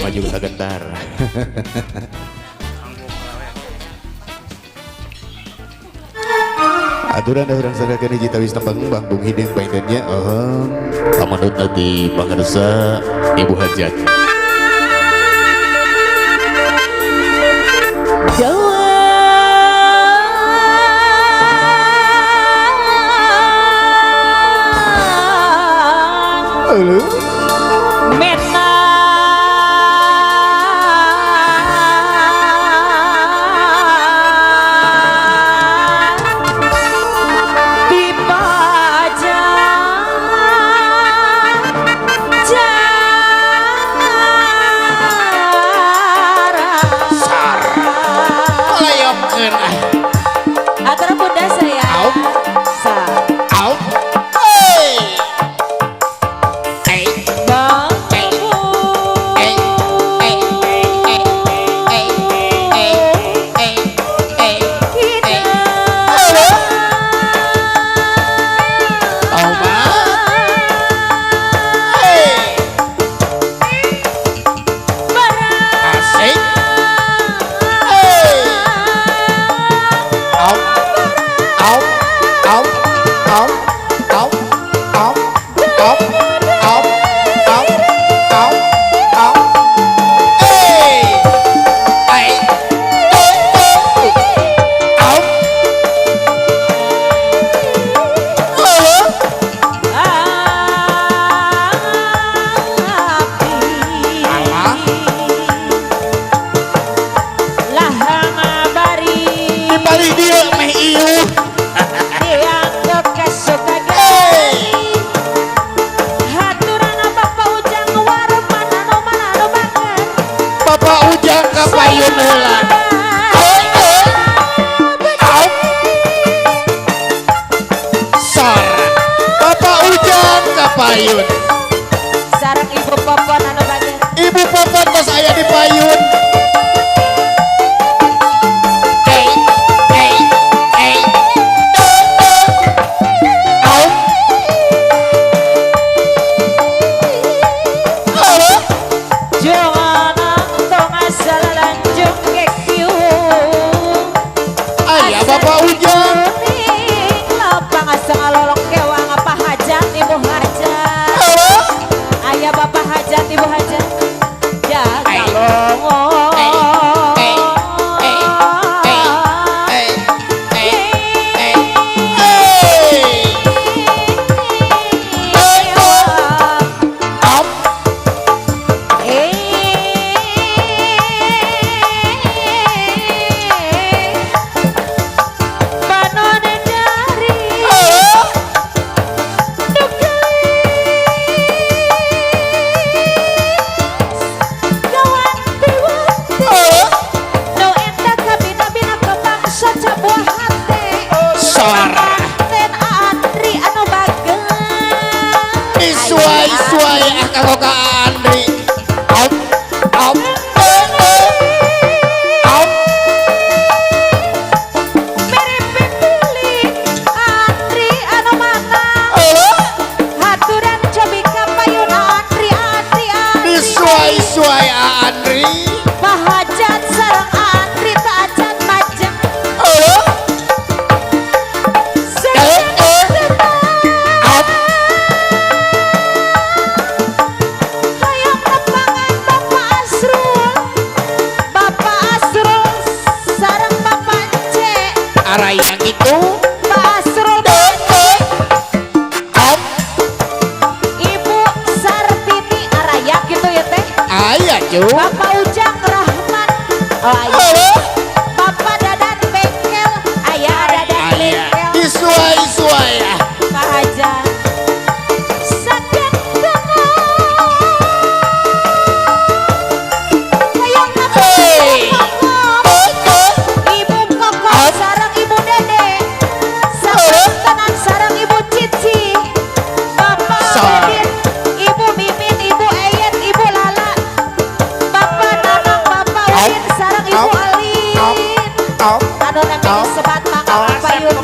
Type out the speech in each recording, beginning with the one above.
maju kagentar. Aturan urang sanggakeun hiji tawis tembang Bang Hideung panginten nya pamanut ti pangersa Ibu Hajat. Sarang Ibu Popon anu bager. Ibu Popon tos aya di payun. Aya Bapak Ujang. Lapang asa ngalolong kewang apa hajat Ibu Hajat. Ayah Bapak Hajat Ibu Hajat. Ya kalongo. Bapak Ujang Rahman, oh ayah. Bapak Dadan Bengkel, ayah Dadan Bengkel. Isuai-isuai ah. Pak Hajar. Sakit tengah. Hayang Ibu Koko, sarang Ibu Dede, sarang tenan sarang Ibu Cici, Bapak Bebin, Ibu Mimin, Ibu Eyet, Ibu Lala, Bapak Nanang, Bapak Udin, sarang Ibu Alin. Anu namanya sebat mangga payun.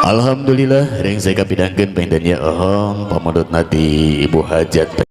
Alhamdulillah, ring saya kapidangkeun panginten nya, pamundutna ti Ibu Hajat.